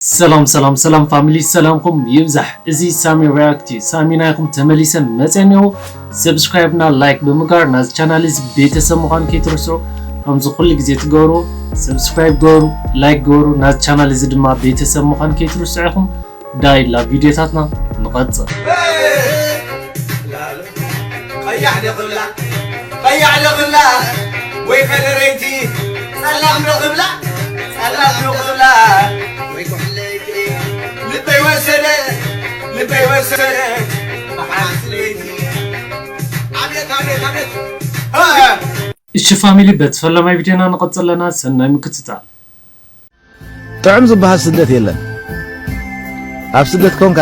ሰላም ሰላም ሰላም ፋሚሊ፣ ሰላምኩም ይብዛሕ። እዚ ሳሚ ሪያክት እዩ። ሳሚ ናይኩም ተመሊሰ መጸ እኒኦ። ሰብስክራይብ እና ላይክ ብምግባር ናዚ ቻናል እዚ ቤተሰብ ምዃን ከይትርስዑ። ከምዚ ኩሉ ግዜ ትገብሩ፣ ሰብስክራይብ ገበሩ፣ ላይክ ገበሩ። ናዚ ቻናል እዚ ድማ ቤተሰብ ምዃን ከይትርስዑ ኢኹም። ዳይ ላ ቪዲዮታትና ንቐጽል። ቀያሕ ዶ ክብላ ቀያሕ ዶ ክብላ ወይ ከደረይቲ ጸላም ዶ ክብላ ጸላም ዶ ክብላ ወይ ኩሕለይቲ ልበይ ወሰደ ልበይ ወሰደ ብሓንቲ ለይቲ ኣቤት ኣቤት ኣቤት እሺ ፋሚሊ፣ በቲ ፈለማይ ቪዲዮና ንቐጽል ኣለና። ሰናይ ምክትታል። ጥዑም ዝበሃል ስደት የለን። ኣብ ስደት ኮንካ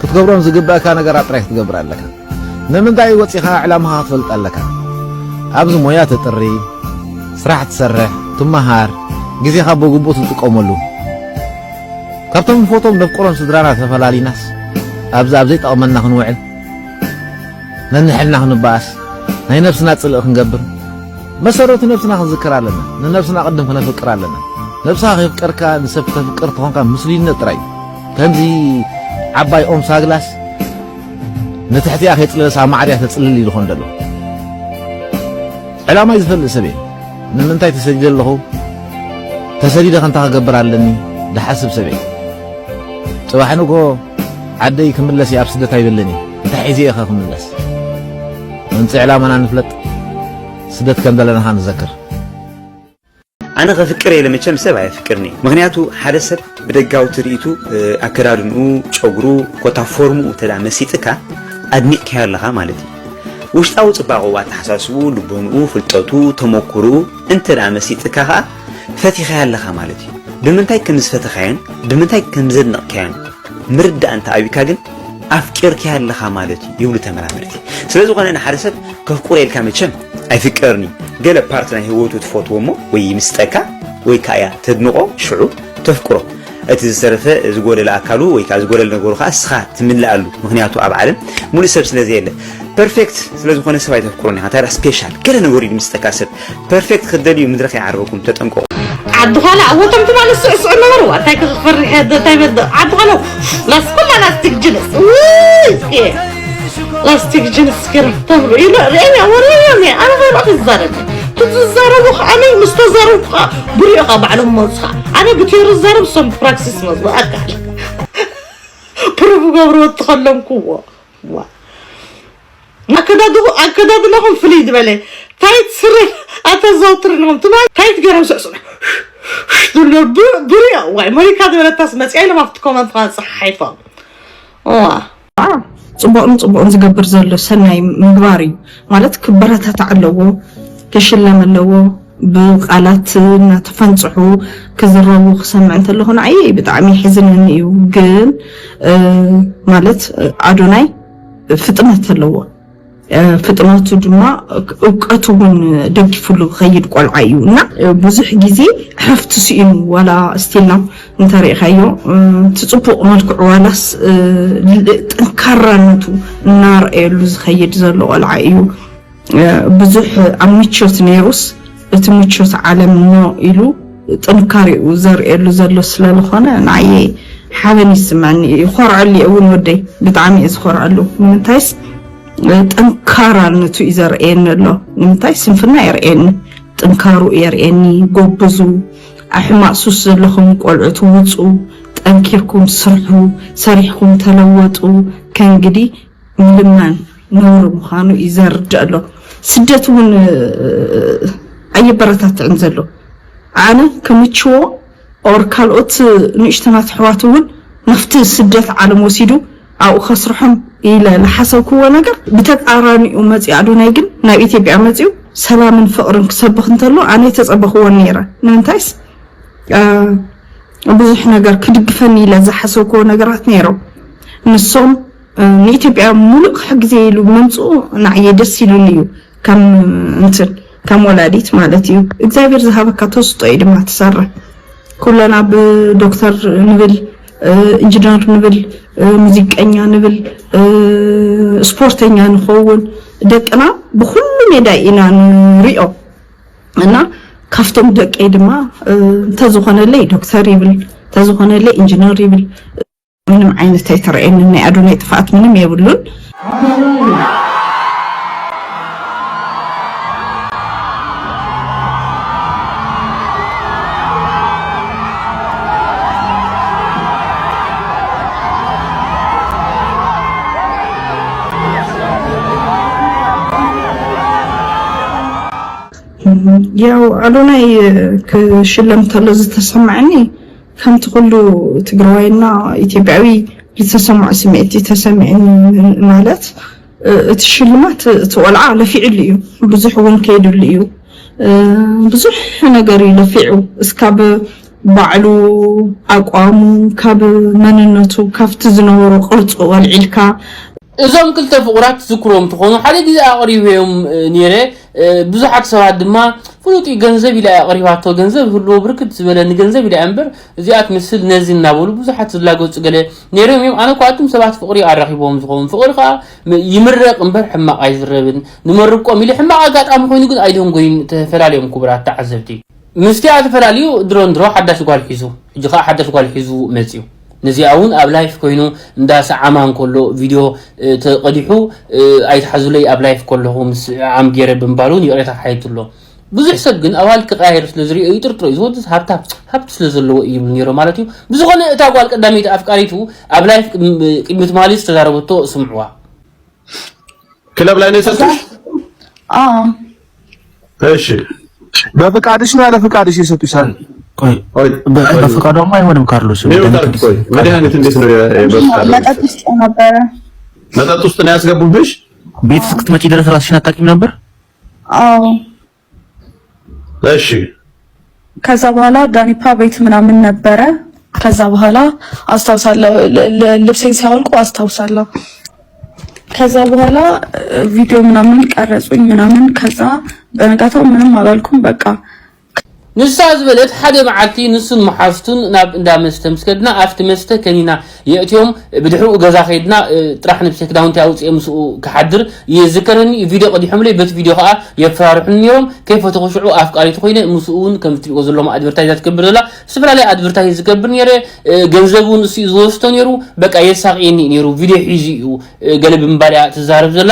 ክትገብሮም ዝግባእካ ነገራት ጥራይ ክትገብር ኣለካ። ንምንታይ ወጺኻ ዕላማኻ ክትፈልጥ ኣለካ። ኣብዚ ሞያ ተጥሪ፣ ስራሕ ትሰርሕ፣ ትመሃር፣ ግዜኻ ብግቡእ ትጥቀመሉ። ካብቶም ንፈትዎም ነፍቅሮም ስድራና ተፈላሊናስ ኣብዚ ኣብ ዘይጠቕመና ክንውዕል ነንሕልና ክንበኣስ ናይ ነብስና ጽልኢ ክንገብር መሰረቱ ነብስና ክንዝክር ኣለና። ንነብስና ቅድም ክነፍቅር ኣለና። ነብስኻ ከፍቀርካ ንሰብ ከተፍቅር ተኾንካ ምስሉይነት ጥራይ እዩ። ከምዚ ዓባይ ኦም ሳግላስ ንትሕቲኣ ከይጽለለስ ኣብ ማዕድያ ተጽልል ኢሉ ኾን ደሎ ዕላማይ ዝፈልጥ ሰብ እየ። ንምንታይ ተሰዲደ ኣለኹ? ተሰዲደ ከ እንታይ ክገብር ኣለኒ? ድሓስብ ሰብ እየ። ጽባሕ ንግሆ ዓደይ ክምለስ እየ ኣብ ስደት ኣይብልን እየ። እንታይ ሒዘ እየ ኸ ክምለስ? ምምጽእ ዕላማና ንፍለጥ፣ ስደት ከም ዘለናኻ ንዘክር። ኣነ ከፍቅር ኢለ መቸም ሰብ ኣየፍቅርን እየ። ምኽንያቱ ሓደ ሰብ ብደጋዊ ትርኢቱ፣ ኣከዳድንኡ፣ ጨጉሩ፣ ኮታ ፎርምኡ እንተ ደኣ መሲጥካ ኣድኒቕካዮ ኣለኻ ማለት እዩ። ውሽጣዊ ጽባቐኡ፣ ኣተሓሳስብኡ፣ ልቦንኡ፣ ፍልጠቱ፣ ተመኩርኡ እንተ ደኣ መሲጥካ ኸኣ ፈቲኻዮ ኣለኻ ማለት እዩ። ብምንታይ ከም ዝፈተኻዮን ብምንታይ ከም ዘድነቕካዮን ምርዳእ እንተ ኣቢካ ግን ኣፍቂርካዮ ኣለኻ ማለት እዩ ይብሉ ተመራመርቲ። ስለ ዝኾነ ንሓደ ሰብ ከፍቅሮ ኢልካ መቸም ኣይፍቀርን እዩ። ገለ ፓርት ናይ ህይወቱ ትፈትዎ እሞ ወይ ይምስጠካ ወይ ከኣ እያ ተድንቖ ሽዑ ተፍቅሮ። እቲ ዝተረፈ ዝጎደለ ኣካሉ ወይ ከኣ ዝጎደለ ነገሩ ከኣ እስኻ ትምልኣሉ። ምኽንያቱ ኣብ ዓለም ሙሉእ ሰብ ስለ ዘየለ ፐርፌክት ስለ ዝኾነ ሰብ ኣይተፍቅሮን ኢኻ። እንታይ ደኣ ስፔሻል ገለ ነገሩ እዩ ዝምስጠካ ሰብ ፐርፌክት ክትደልዩ ምድረ ከይዓርበኩም ተጠንቀቑ። ዓዲ ዃላ ኣወቶም ትማሊ ስዕስዑ ነበርዋ እንታይ ክፈርሕ እንታይ በደ ዓዲ ዃላ ላስ ኩላ ላስቲክ ጅንስ ውይ ላስቲክ ጅንስ ገይሮም ተብሉ ኢሉ ርእየን ወረዮም ኣነ ኸይሮ ክዛረብ ክትዛረቡ ከዓነ ምስ ተዛረብኩ ከዓ ብሪኦ ከዓ ባዕሎም መፅኻ ኣነ ብቴሩ ዝዛረብ እሶም ፕራክሲስ መፅኡ ኣካል ፕሩፍ ገብርዎ ትኸለምኩዎ ኣከዳድኹ ኣከዳድናኹም ፍልይ ዝበለ ታይት ስረ ኣተዘውትርንኹም ትማል ታይት ገይሮም ስዕስዑ ዝብሎ ብሪኦ ዋይ ሞኒካ ዝበለታስ መፅያ ኢሎም ኣብቲ ኮመንት ከዓ ፀሓሒፎም እዋ ፅቡቕን ፅቡቕን ዝገብር ዘሎ ሰናይ ምግባር እዩ ማለት ክበረታታዕ ኣለዎ ክሽለም ኣለዎ ብቃላት እናተፈንፅሑ ክዝረቡ ክሰምዕ እንተለኹ ንዓይ ብጣዕሚ ይሕዝነኒ እዩ ግን ማለት ኣዶናይ ፍጥነት ኣለዎ ፍጥነቱ ድማ እውቀቱ እውን ደጊፍሉ ዝኸይድ ቆልዓ እዩ እና ብዙሕ ግዜ ዕረፍቲ ስኢኑ ዋላ ስቲልና እንተሪእኻዮ እቲ ፅቡቕ መልክዑ ዋላስ ጠንካራነቱ እናርኣየሉ ዝኸይድ ዘሎ ቆልዓ እዩ ብዙሕ ኣብ ምቾት ነይሩስ እቲ ምቾት ዓለም ኖ ኢሉ ጥንካሬኡ ዘርእየሉ ዘሎ ስለዝኾነ ንዓየ ሓበን ይስምዐኒ ይኾርዐሉ እየ እውን ወደይ ብጣዕሚ እየ ዝኾርዐሉ ንምንታይስ ጠንካራነቱ እዩ ዘርእየኒ ኣሎ ንምንታይ ስንፍና የርእየኒ ጥንካሩ የርእየኒ ጎብዙ ኣሕማቅ ሱስ ዘለኹም ቆልዑት ውፁ ጠንኪርኩም ስርሑ ሰሪሕኩም ተለወጡ ከእንግዲ ምልማን ነውሪ ምዃኑ እዩ ዘርድእ ኣሎ ስደት እውን ኣየበረታትዕን ዘሎ ኣነ ክምችዎ ኦር ካልኦት ንእሽተናት ኣሕዋት እውን ናብቲ ስደት ዓለም ወሲዱ ኣብኡ ከስርሖም ኢለ ዝሓሰብክዎ ነገር ብተቃራኒኡ መፂኡ ኣዶናይ ግን ናብ ኢትዮጵያ መፂኡ ሰላምን ፍቅርን ክሰብኽ እንተሎ ኣነ የተፀበኽዎን ነይረ ንምንታይስ ብዙሕ ነገር ክድግፈኒ ኢለ ዝሓሰብክዎ ነገራት ነይሮም ንሶም ንኢትዮጵያ ሙሉእ ክሕግዘ ኢሉ ምምፅኡ ንዓየ ደስ ኢሉኒ እዩ ከም እንትን ከም ወላዲት ማለት እዩ እግዚኣብሔር ዝሃበካ ተስጦ እዩ ድማ ትሰርሕ ኩለና ብዶክተር ንብል ኢንጂነር ንብል ሙዚቀኛ ንብል ስፖርተኛ ንኸውን ደቅና ብኩሉ ሜዳ ኢና ንሪኦ እና ካብቶም ደቀይ ድማ እንተዝኾነለይ ዶክተር ይብል ተዝኾነለ ኢንጂነር ይብል። ምንም ዓይነት ኣይተረኣየንን። ናይ ኣዶናይ ጥፍኣት ምንም የብሉን። ያው ኣዶናይ ክሽለም ተሎ ዝተሰማዕኒ ከምቲ ኩሉ ትግራዋይና ኢትዮጵያዊ ዝተሰምዖ ስምዒት እዩ ተሰሚዕኒ። ማለት እቲ ሽልማት እቲ ቆልዓ ለፊዕሉ እዩ፣ ብዙሕ እውን ከይድሉ እዩ። ብዙሕ ነገር እዩ ለፊዑ እስካብ ባዕሉ ኣቋሙ ካብ መንነቱ ካብቲ ዝነበሮ ቅርጹ ኣልዒልካ እዞም ክልተ ፍቑራት ትዝክርዎም ትኾኑ ሓደ ግዜ ኣቕሪበዮም ነይረ። ብዙሓት ሰባት ድማ ፍሉጥ እዩ ገንዘብ ኢላ እያ ኣቕሪባቶ። ገንዘብ ህልዎ ብርክት ዝበለ ንገንዘብ ኢላ እያ እምበር እዚኣ ትምስል ነዚ እናበሉ ብዙሓት ዝላገጹ ገለ ነይሮም እዮም። ኣነ እኳ ኣቱም ሰባት ፍቕሪ ኣራኺብዎም ዝኸውን ፍቕሪ ከዓ ይምረቕ እምበር ሕማቕ ኣይዝረብን። ንመርቆም ኢለ ሕማቕ ኣጋጣሚ ኮይኑ ግን ኣይደንጎይን ተፈላለዮም ክቡራት ተዓዘብቲ። ምስቲኣ ተፈላልዩ ድሮ ንድሮ ሓዳሽ ጓል ሒዙ ሕጂ ከዓ ሓዳሽ ጓል ሒዙ መፅዩ። ነዚኣ እውን ኣብ ላይፍ ኮይኑ እንዳ ሰዓማ እንከሎ ቪድዮ ተቐዲሑ ኣይትሓዙለይ ኣብ ላይፍ ከለኹ ምስ ዓም ገይረ ብምባል እውን ይቕሬታ ተሓይቱ ኣሎ። ብዙሕ ሰብ ግን ኣዋልድ ክቀያየር ስለ ዝሪኦ ይጥርጥሮ እዩ። ዝወድስ ሃብታ ሃብቲ ስለ ዘለዎ እዩ ይብል ነይሮ ማለት እዩ። ብዝኾነ እታ ጓል ቀዳመይቲ ኣፍቃሪቱ ኣብ ላይፍ ቅድሚ ትማሊ ዝተዛረበቶ ስምዕዋ። ክለብ ላይ ነው የሰጡሽ? አዎ። እሺ። በፍቃድሽ ነው ያለ ፍቃድሽ የሰጡሻል? ቆይ በፍቃዷማ አይሆንም ካርሎስ። ቆይ መድኃኒት እንዴት ነው በፍቃድ? መጠጥ ውስጥ ነበረ። መጠጥ ውስጥ ነው ያስገቡብሽ? ቤት እስክትመጪ ድረስ ራስሽን አታውቂም ነበር? አዎ። እሺ። ከዛ በኋላ ዳኒፓ ቤት ምናምን ነበረ። ከዛ በኋላ አስታውሳለሁ ልብሴን ሲያወልቁ አስታውሳለሁ። ከዛ በኋላ ቪዲዮ ምናምን ቀረጹኝ ምናምን። ከዛ በነጋታው ምንም አላልኩም በቃ። ንሳ ዝበለት ሓደ መዓልቲ ንሱን መሓዝቱን ናብ እንዳ መስተ ምስ ከድና ኣብቲ መስተ ከኒና የእትዮም ብድሕርኡ ገዛ ከይድና ጥራሕ ነብሰይ ክዳውንቲ ኣውፅኤ ምስኡ ክሓድር ይዝከረኒ። ቪድዮ ቀዲሖምለይ በቲ ቪድዮ ከዓ የፈራርሑኒ ነይሮም። ከይፈተኹ ሽዑ ኣፍቃሪቱ ኮይነ ምስኡ እውን ከምቲ ትሪእዎ ዘለኹም ኣድቨርታይዝ ትገብር ዘላ ዝተፈላለየ ኣድቨርታይዝ ዝገብር ነይረ። ገንዘብ እውን እሱ እዩ ዝወስዶ ነይሩ። በቃ የሳቕየኒ እዩ ነይሩ። ቪድዮ ሒዙ እዩ ገለ ብምባል እያ ትዛረብ ዘላ።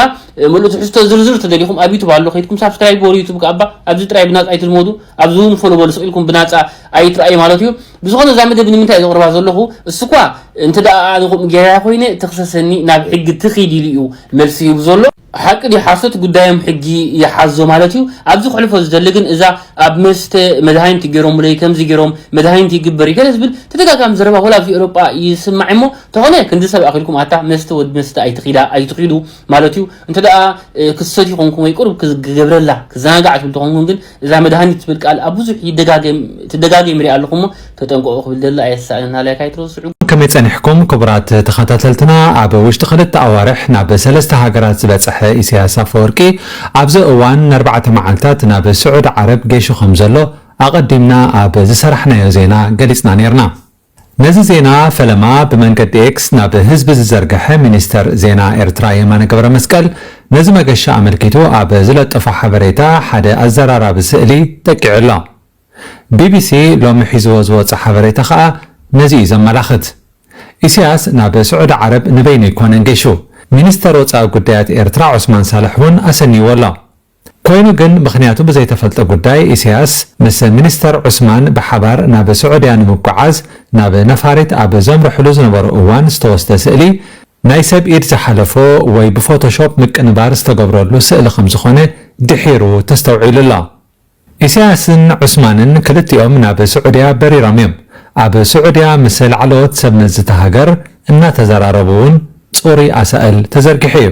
ምሉእ ትሕዝቶ ዝርዝር ተደሊኹም ኣብ ዩቱብ ኣሎ ከይድኩም ሳብስክራይብ ግበሩ። ዩቱብ ከኣባ ኣብዚ ጥራይ ብናፃ ኣይትልመዱ። ኣብዚ እውን ፎሎ በሉ ስቕ ኢልኩም ብናፃ ኣይትረኣዩ ማለት እዩ። ብዝኾነ እዛ መደብ ንምንታይ እየ ዘቕርባ ዘለኹ እሱ እኳ እንተ ደኣ ኣነ ከምኡ ጌራያ ኮይነ ትኽሰሰኒ ናብ ሕጊ ትኺድ ኢሉ እዩ መልሲ ሂቡ ዘሎ። ሓቂ ድዩ ሓሶት ጉዳዮም ሕጊ ይሓዞ ማለት እዩ። ኣብዚ ክሕልፎ ዝደሊ ግን እዛ ኣብ መስተ መድሃኒት ገይሮምለይ ከምዚ ገይሮም መድሃኒት ይግበር እዩ ገለ ዝብል ተደጋጋሚ ዘረባ ወላ ኣብዚ ኤውሮጳ ይስማዕ እሞ ተኾነ ክንዲ ሰብ ኣኺልኩም ኣታ መስተ ወዲ መስተ ኣይትኺዳ ኣይትኺዱ ማለት እዩ። እንተ ደኣ ክሰት ይኾንኩም ወይ ቁሩብ ክገብረላ ክዘናጋዕ ትብል ተኾንኩም ግን እዛ መድሃኒት ትብል ቃል ኣብ ብዙሕ ይደጋገም ትደጋገም ይሪኣ ኣለኹ እሞ ተጠንቀቑ ክብል ደላ ኣየሳእንን ሃላይ ካይትረስዑ። ከመይ ጸኒሕኩም ክቡራት ተኸታተልትና? ኣብ ውሽጢ ክልተ ኣዋርሕ ናብ ሰለስተ ሃገራት ዝበጸሐ ኢሳያስ ኣፈወርቂ ኣብዚ እዋን ንኣርባዕተ መዓልታት ናብ ስዑዲ ዓረብ ገይሹ ከም ዘሎ ኣቐዲምና ኣብ ዝሰራሕናዮ ዜና ገሊጽና ኔርና። ነዚ ዜና ፈለማ ብመንገዲ ኤክስ ናብ ህዝቢ ዝዘርገሐ ሚኒስተር ዜና ኤርትራ የማነ ገብረመስቀል ነዚ መገሻ ኣመልኪቱ ኣብ ዝለጠፎ ሓበሬታ ሓደ ኣዘራራቢ ስእሊ ጠቂዑ ኣሎ። ቢቢሲ ሎሚ ሒዝዎ ዝወጸ ሓበሬታ ከኣ ነዚ እዩ ዘመላኽት። ኢሳያስ ናብ ስዑዲ ዓረብ ንበይኑ ኣይኮነን ገይሹ። ሚኒስተር ወጻኢ ጉዳያት ኤርትራ ዑስማን ሳልሕ እውን ኣሰንይዎ ኣሎ። ኮይኑ ግን ምኽንያቱ ብዘይተፈልጠ ጉዳይ ኢሳያስ ምስ ሚኒስተር ዑስማን ብሓባር ናብ ስዑድያ ንምጉዓዝ ናብ ነፋሪት ኣብ ዘምርሕሉ ዝነበሩ እዋን ዝተወስደ ስእሊ ናይ ሰብ ኢድ ዝሓለፎ ወይ ብፎቶሾፕ ምቅንባር ዝተገብረሉ ስእሊ ከምዝኾነ ድሒሩ ተስተውዒሉ ኣሎ። ኢሳያስን ዑስማንን ክልቲኦም ናብ ስዑድያ በሪሮም እዮም። ኣብ ስዑድያ ምስ ላዕለዎት ሰብ መዚ እታ ሃገር እናተዘራረቡ እውን ጽሩይ ኣሳእል ተዘርጊሑ እዩ።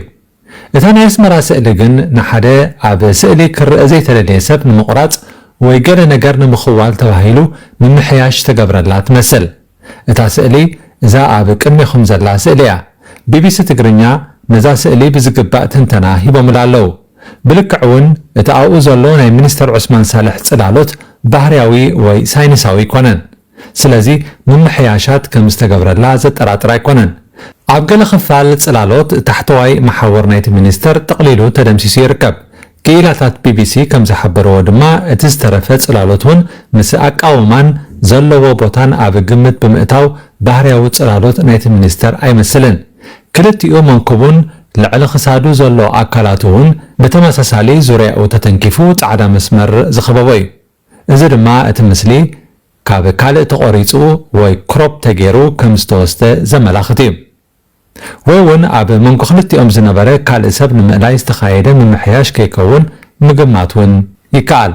እታ ናይ ኣስመራ ስእሊ ግን ንሓደ ኣብ ስእሊ ክረአ ዘይተደልየ ሰብ ንምቑራጽ ወይ ገለ ነገር ንምኽዋል ተባሂሉ ምምሕያሽ ዝተገብረላ ትመስል። እታ ስእሊ እዛ ኣብ ቅድሜኹም ዘላ ስእሊ እያ። ቢቢሲ ትግርኛ ነዛ ስእሊ ብዝግባእ ትንተና ሂቦምላ ኣለዉ። ብልክዕ እውን እቲ ኣብኡ ዘሎ ናይ ሚኒስተር ዑስማን ሳልሕ ጽላሎት ባህርያዊ ወይ ሳይንሳዊ ኣይኮነን። ስለዚ ምምሕያሻት ከም ዝተገብረላ ዘጠራጥር ኣይኮነን። ኣብ ገለ ክፋል ጽላሎት ታሕተዋይ መሓውር ናይቲ ሚኒስተር ጠቕሊሉ ተደምሲሱ ይርከብ። ክኢላታት ቢቢሲ ከም ዝሓበርዎ ድማ እቲ ዝተረፈ ጽላሎት እውን ምስ ኣቃውማን ዘለዎ ቦታን ኣብ ግምት ብምእታው ባህርያዊ ጽላሎት ናይቲ ሚኒስተር ኣይመስልን። ክልቲኡ መንኩቡን ልዕሊ ክሳዱ ዘሎ ኣካላቱ እውን ብተመሳሳሊ ዙርያኡ ተተንኪፉ ጻዕዳ መስመር ዝኸበቦ እዩ። እዚ ድማ እቲ ምስሊ ካብ ካልእ ተቖሪጹ ወይ ክሮፕ ተገይሩ ከም ዝተወስደ ዘመላኽት እዩ። ወይ እውን ኣብ መንጎ ክልቲኦም ዝነበረ ካልእ ሰብ ንምእላይ ዝተኻየደ ምምሕያሽ ከይከውን ምግማት እውን ይከኣል።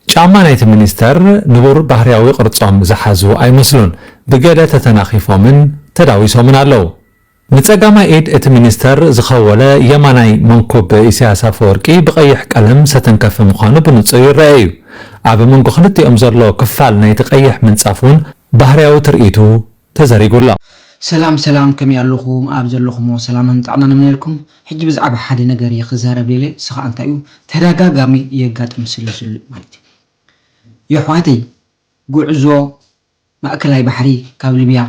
ጫማ ናይቲ ሚኒስተር ንቡር ባህርያዊ ቅርጾም ዝሓዙ ኣይመስሉን። ብገለ ተተናኺፎምን ተዳዊሶምን ኣለዉ። ንጸጋማይ ኢድ እቲ ሚኒስተር ዝኸወለ የማናይ መንኩብ ኢሳያስ ኣፈወርቂ ብቐይሕ ቀለም ዝተንከፈ ምዃኑ ብንጹር ይረአ እዩ። ኣብ መንጎ ክልቲኦም ዘሎ ክፋል ናይቲ ቀይሕ ምንጻፍ እውን ባህርያዊ ትርኢቱ ተዘሪጉ ኣሎ። ሰላም ሰላም፣ ከመይ ኣለኹም? ኣብ ዘለኹሞ ሰላምን ጥዕናን እምነልኩም። ሕጂ ብዛዕባ ሓደ ነገር እየ ክዛረብ ደልየ፣ ንሱ ኸኣ እንታይ እዩ? ተደጋጋሚ የጋጥም ስለ ዘሎ ማለት እዩ። የሕዋተይ፣ ጉዕዞ ማእከላይ ባሕሪ ካብ ሊብያ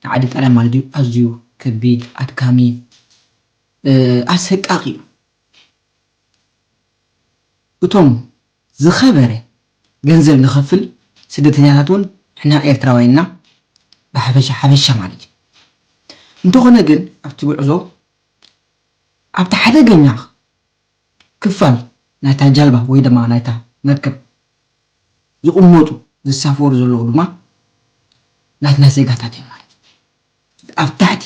ንዓዲ ጣልያን ማለት እዩ ኣዝዩ ከቢድ፣ ኣድካሚ፣ እ፣ ኣሰቃቂ እዩ። እቶም ዝኸበረ ገንዘብ ንኸፍል ስደተኛታት እውን ንሕና ኤርትራውያን ኢና፣ ብሓፈሻ ሓፈሻ ማለት እዩ። እንተኾነ ግን ኣብቲ ጉዕዞ ኣብቲ ሓደገኛ ክፋል ናይታ ጃልባ ወይ ድማ ናይታ መርከብ ዝቕመጡ ዝሳፈሩ ዘለዉ ድማ ናትና ዜጋታት እዮም ማለት እዩ። ኣብ ታሕቲ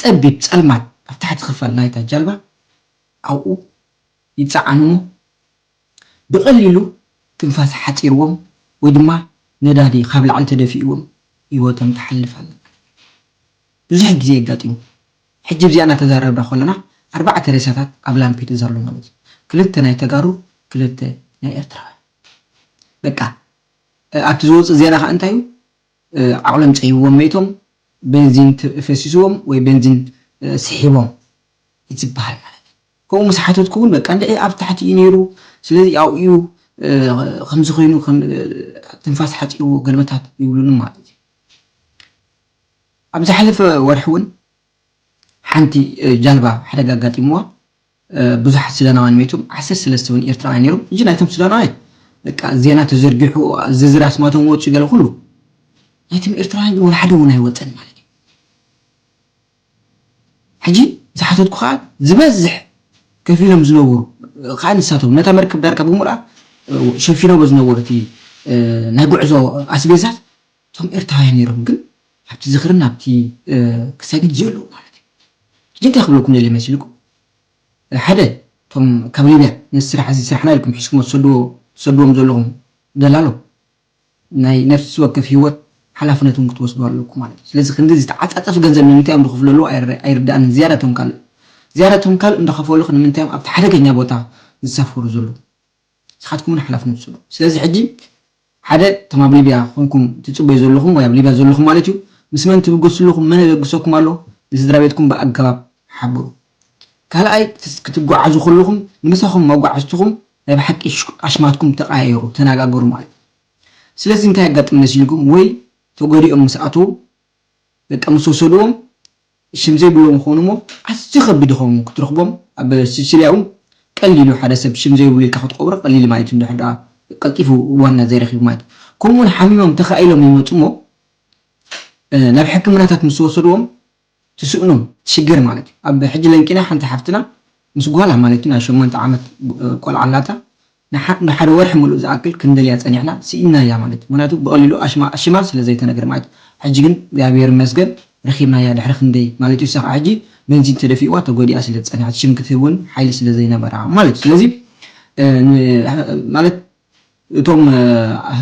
ጸቢብ ጸልማት ኣብ ታሕቲ ክፋል ናይታ ጃልባ ኣብኡ ይጸዓኑ እሞ ብቐሊሉ ትንፋስ ሓጺርዎም ወይ ድማ ነዳዲ ካብ ላዕሊ ተደፊእዎም ህይወቶም ትሓልፍ ኣላ። ብዙሕ ግዜ የጋጢሙ። ሕጂ ብዚኣ እናተዛረብና ከለና ኣርባዕተ ሬሳታት ኣብ ላምፔዱዛ ኣሎ ማለት እዩ። ክልተ ናይ ተጋሩ፣ ክልተ ናይ ኤርትራውያን። በቃ ኣብቲ ዝወፅእ ዜና ከዓ እንታይ እዩ? ዓቕሎም ፀይዎም መይቶም፣ ቤንዚን ፈሲስዎም ወይ ቤንዚን ስሒቦም እዩ ዝበሃል ማለት እዩ። ከምኡ ምስ ሓተትኩ እውን በቃ እንድዒ ኣብ ታሕቲ እዩ ነይሩ፣ ስለዚ ኣብኡ እዩ ከምዚ ኮይኑ ትንፋስ ሓፂርዎ ገልመታት ይብሉኒ ማለት እዩ። ኣብ ዝሓለፈ ወርሒ እውን ሓንቲ ጃልባ ሓደጋ ኣጋጢምዋ፣ ብዙሓት ሱዳናውያን መይቶም፣ ዓሰርተ ሰለስተ እውን ኤርትራውያን ነይሮም። እጂ ናይቶም ሱዳናውያን በቃ ዜና ተዘርጊሑ ዝርዝር ኣስማቶም ወፂኡ ገለ ኩሉ፣ ናይቶም ኤርትራውያን ግን ወላ ሓደ እውን ኣይወፀን ማለት እዩ። ሕጂ ዝሓተትኩ ከዓ ዝበዝሕ ከፊሎም ዝነበሩ ከዓ ንሳቶም ነታ መርከብ ዳርጋ ብምልኣ ሸፊኖሞ ዝነበሩ እቲ ናይ ጉዕዞ ኣስቤዛት እቶም ኤርትራውያን ነይሮም፣ ግን ኣብቲ ዝኽርን ኣብቲ ክሳይ ግን ዘየለዉ ማለት እዩ። ሕጂ እንታይ ክብለኩም ደልየ መሲልኩም? ሓደ፣ እቶም ካብ ሊብያ ነዚ ስራሕ እዚ ስራሕና ኢልኩም ሒዝኩሞ ትሰድዎ ትሰድዎም ዘለኹም ደላሎ ናይ ነፍሲ ወከፍ ህይወት ሓላፍነትኩም ክትወስዱ ኣለኩም ማለት እዩ። ስለዚ ክንዲ ዝተዓጻጸፍ ገንዘብ ንምንታይ እዮም ዝኽፍለሉ ኣይርዳእንን። ዝያዳ እቶም ካልእ ዝያዳ እቶም ካልእ እንዳኸፈሉ ንምንታይ እዮም ኣብቲ ሓደገኛ ቦታ ዝሳፈሩ ዘለዉ? ንስኻትኩም እውን ሓላፍነት ውሰዱ። ስለዚ ሕጂ ሓደ እቶም ኣብ ሊብያ ኮንኩም ትጽበዩ ዘለኹም ወይ ኣብ ሊብያ ዘለኹም ማለት እዩ፣ ምስ መን ትብገሱ ኣለኹም? መን የበግሰኩም ኣሎ? ንስድራ ቤትኩም ብኣገባብ ሓብሩ። ካልኣይ ክትስ- ክትጓዓዙ ከለኹም ንምሳኹም መጓዓዝትኹም ናይ ብሓቂ ሽ- ኣሽማትኩም ተቐያየሩ፣ ተነጋገሩ ማለት እዩ። ስለዚ እንታይ የጋጥም መሲልኩም? ወይ ተጎዲኦም ምስ ኣተዉ በቃ ምስ ወሰድዎም ሽም ዘይብሎም ይኾኑ እሞ ኣዝዩ ከቢድ ይኸውን ክትረኽቦም። ኣብ ሲሲልያ እውን ቀሊሉ ሓደ ሰብ ሽም ዘይብሉ ኢልካ ክትቆብሮ ቀሊል ማለት እዩ። እንድሕር ደኣ ቀልጢፉ ዋና ዘይረኺቡ ማለት እዩ። ከምኡ እውን ሓሚሞም ተኻኢሎም ይመፁ እሞ ናብ ሕክምናታት ምስ ወሰድዎም ትስእኖም ትሽገር ማለት እዩ። ኣብ ሕጂ ለንቂና ሓንቲ ሓፍትና ምስ ጓላ ማለት እዩ ናይ ሸሞንተ ዓመት ቆልዓ ኣላታ ንሓ- ንሓደ ወርሒ ሙሉእ ዝኣክል ክንደልያ ጸኒሕና፣ ስኢንናያ ማለት እዩ። ምኽንያቱ ብቐሊሉ ኣሽማ ኣሽማ ስለ ዘይተነግር ማለት እዩ። ሕጂ ግን እግዚኣብሔር ይመስገን ረኺብናያ ድሕሪ ክንደይ ማለት እዩ። እሳ ከዓ ሕጂ ቤንዚን ተደፊእዋ ተጎዲኣ ስለ ዝጸንሐት ሽም ክትህብ እውን ሓይሊ ስለ ዘይነበራ ማለት እዩ። ስለዚ እ፣ ን- ማለት እቶም እ፣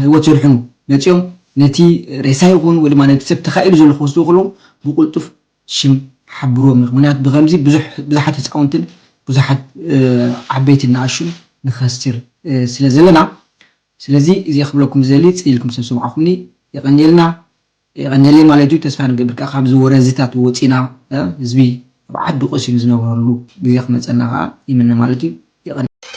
ህይወት ዘድሕኑ መጺኦም ነቲ ሬሳ ይኹን ወይ ድማ ነቲ ሰብ ተኻኢሉ ዘሎ ክወስድዎ ከለዉ ብቕልጡፍ ሽም ሓብርዎም ኢኹም። ምኽንያቱ ብኸምዚ ብዙሕ ብዙሓት ህፃውንትን ብዙሓት ዓበይትን ንኣሹን ንኸስር ስለ ዘለና፣ ስለዚ እዚ ክብለኩም ዝደሊ ፅኢልኩም ሰብ ስምዓኹምኒ። የቐንየልና። የቐንየለይ ማለት እዩ። ተስፋ ንገብር ከዓ ካብዚ ወረዝታት ወፂና ህዝቢ ኣብ ዓዱ ቀሲኑ ዝነበረሉ ግዜ ክመፀና ከዓ ይምነ ማለት እዩ። የቐንየለይ።